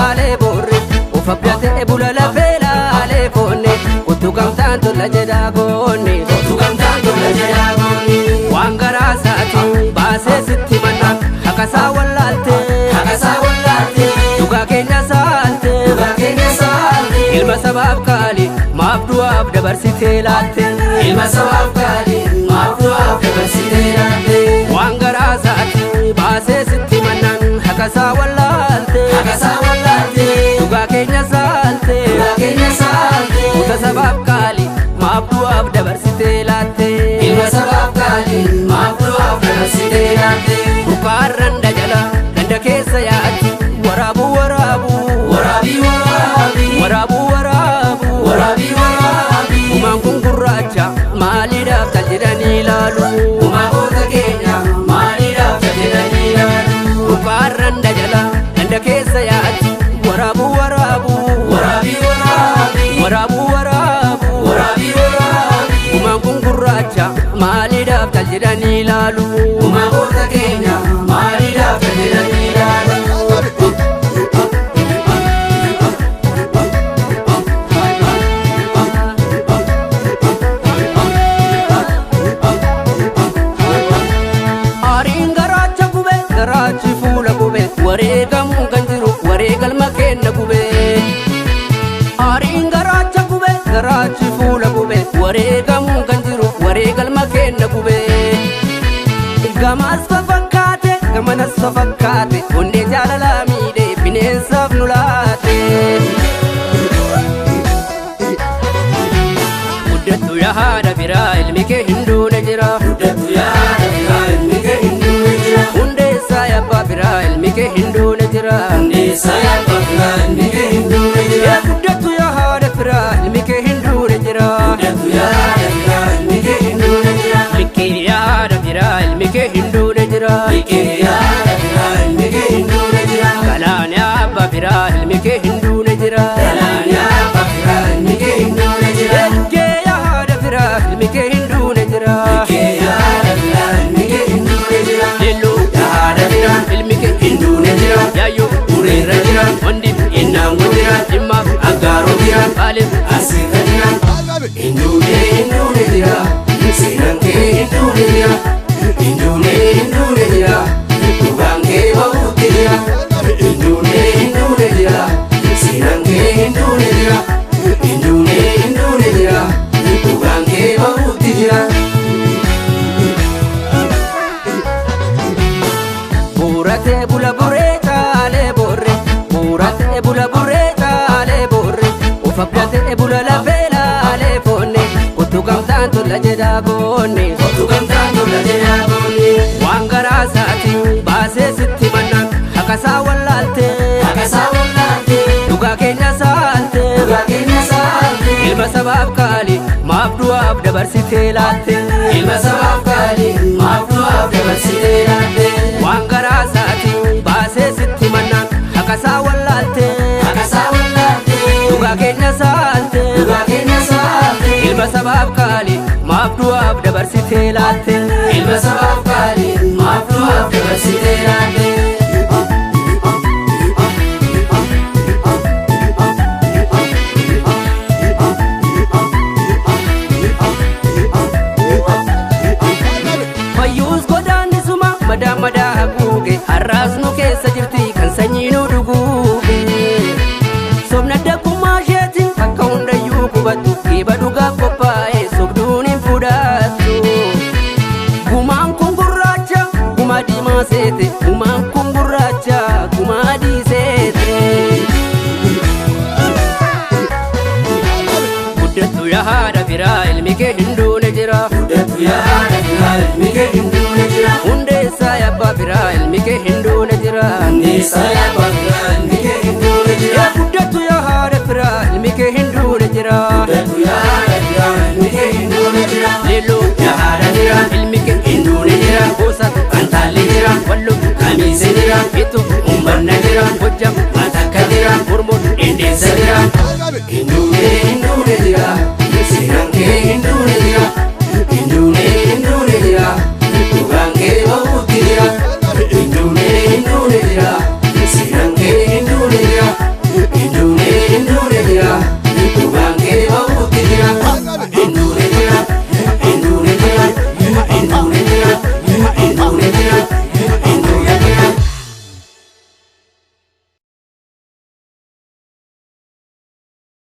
caalee boorre of abdatee bula lafee laalee foonne kottu gamtaan tola jedhaa goone Kottu gamtaan tola jedhaa goone. Waan garaa isaati baasee sitti manna haqasaa wallaalte Haqasaa wallaalte. Dhugaa keenya saalte Dhugaa keenya saalte. Ilma sabaaf qaali maaf du'aaf dabarsitee laatte Ilma sabaaf qaali maaf du'aaf dabarsitee laatte. Waan garaa isaati baasee sitti mannaan haqasaa wallaalte Haqasaa wallaalte. Dhugaa keenya saalte Dhugaa keenya saalte. Kuta sabaaf qaali maaf du'aaf dabarsitee laatte Ilma sabaaf qaali maaf du'aaf dabarsitee laatte. Burqaarran dajala ganda keessa yaa'atti waraabuu waraabuu Waraabii waraabii. Waraabuu waraabuu Waraabii waraabii. Gumaan kun gurraacha maaliidhaaf tal jedhanii ilaalu Gumaa goota keenya maaliidhaaf jedhanii ilaalu. Burqaarran dajala ganda keessa yaa'atti waraabuu waraabuu Waraabii waraabii. Waraabuu waraabuu Waraabii waraabii. Gumaan kun gurraacha maaliidhaaf tal jedhanii ilaalu Gumaa goota keenya maaliidhaaf jedhanii ilaalu. Aariin garaacha gube garaachi fuula gube wareegamuun kan jiru wareegalma kenna gube. Aariin garaacha gube garaachi fuula gube wareegamuun kan jiru wareegalma kenna gube. Gamaas fafakkaate gamanas fafakkaate onnee jaalalaa miidhee bineensaaf nu laate. Guddattu yaa haadha biraa ilmi kee hin duune jira. Guddattu yaada biraa ilmi kee hin duune jira. Hundeessaa abbaa biraa ilmi kee hin duune jira. Hundeessaa abbaa biraa ilmi kee hin duune jira. Yaa guddattu yaa haadha firaa ilmi kee hin duune jira. Guddattu yaada biraa ilmi kee hin duune jira. Likkii yaa haadha firaa ilmi kee hin duune jira. Likkii yaada biraa ilmi kee hin duune jira. Galaan yaa abbaa firaa ilmi kee hin duune jira. Galaan yaa abbaa biraa ilmi kee hin duune jira. Eggee yaa haadha firaa ilmi kee hin duune jira. Likkii yaada biraa ilmi kee hin duune jira. Leelloo Yaa haadha biraa ilmi kee hin duune jira. Yaayyoo Ureerra jira. Wandi Innaango jira. Jimmaaf Aggaaroo jira. Baaleef Asiirra jira. Hin duune hin duune jira. Seenaan kee hin duune jira. Hin duune hin duune jira. Dhugaan kee bahuutti jira. Hin duune hin duune jira. Seenaan kee hin duune jira. Hin duune hin duune jira. Dhugaan kee bahuutti jira. Buuratee bula buree caalee boorre Buuratee bula buree caalee boorre Of abdatee bula lafee laalee foonne Kottu gamtaan tola jedhaa goone Kottu gamtaan tola jedhaa goone. Waan garaa isaati baasee sitti mannaan haqasaa wallaalte Haqasaa wallaalte. Dhugaa keenya saalte Dhugaa keenya saalte. Ilma sabaaf qaali maaf du'aaf dabarsitee laatte Ilma sabaaf qaali maaf du'aaf dabarsitee laatte. Waan garaa isaati baasee sitti mannaan haqasaa wallaalte Haqasaa wallaalte. Dhugaa keenya saalte Dhugaa keenya saalte. Ilma sabaaf qaali maaf du'aaf dabarsitee laatte Ilma sabaaf qaali maaf du'aaf dabarsitee laatte. Fayyuus godaannisuma madaa madaa haguuge har'aas nu keessa jirti kan sanyii nu dhuguuge Sobna dagummaa isheetiin bakka hundayyuu qubattu dhiiba dhugaaf qophaa'e sobduun hin fudhattu Gumaan kun gurraacha gumaa diimaa seete gumaan kun gurraacha gumaa adii seete Guddattu yaa haadha firaa ilmi kee hin duune jira. Guddattu yaada biraa ilmi kee hin duune jira. Hundeessaa abbaa firaa ilmi kee hin duune jira. Hundeessaa abbaa biraa ilmi kee hin duune jira. Yaa guddattu yaa haadha firaa ilmi kee hin duune jira. Guddattu yaada biraa ilmi kee hin duune jira. Leelloo Yaa haadha biraa ilmi kee hin duune jira. Gosa Antaalli jira. Walloo Kamiise jira. Ittu Ummanna jira. Gojjam Matakka jira. Mormoon Indeessa jira. Hin duune.